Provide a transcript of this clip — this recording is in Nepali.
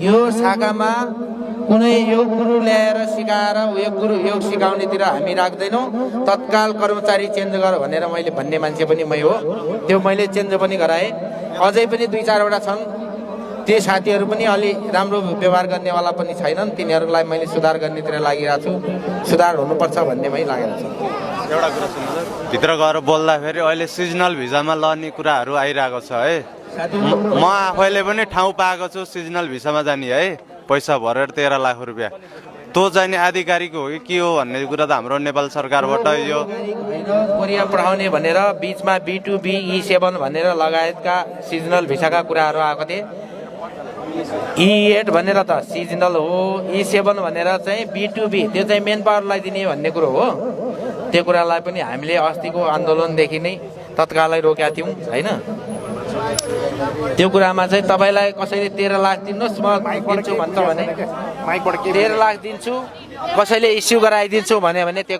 यो शाखामा कुनै योग गुरु ल्याएर सिकाएर योग सिकाउनेतिर हामी राख्दैनौँ। तत्काल कर्मचारी चेन्ज गर भनेर मैले भन्ने मान्छे पनि मै हो। त्यो मैले चेन्ज पनि गराएँ। अझै पनि 2-4 वटा छन्, ती साथीहरू पनि अलि राम्रो व्यवहार गर्नेवाला पनि छैनन्। तिनीहरूलाई मैले सुधार गर्नेतिर लागिरहेको छु। सुधार हुनुपर्छ भन्नेमै लागेको छु। एउटा कुरा सुन्नु, भित्र गएर बोल्दाखेरि अहिले सिजनल भिजामा लड्ने कुराहरू आइरहेको छ है। म आफैले पनि ठाउँ पाएको छु सिजनल भिसामा जाने है, पैसा भरेर 13 लाख रुपियाँ। त्यो चाहिँ आधिकारिक हो कि के हो भन्ने कुरा त हाम्रो नेपाल सरकारबाट यो कोरिया पठाउने भनेर बीचमा B2B E7 भनेर लगायतका सिजनल भिसाका कुराहरू आएको थिए। E8 भनेर त सिजनल हो, E7 भनेर चाहिँ B2B, त्यो चाहिँ मेन पावरलाई दिने भन्ने कुरो हो। त्यो कुरालाई पनि हामीले अस्तिको आन्दोलनदेखि नै तत्कालै रोकेका थियौँ होइन। त्यो कुरामा चाहिँ तपाईँलाई कसैले 13 लाख दिनुहोस् म दिन्छु भन्छ भने 13 लाख दिन्छु, कसैले इस्यु गराइदिन्छु भने त्यो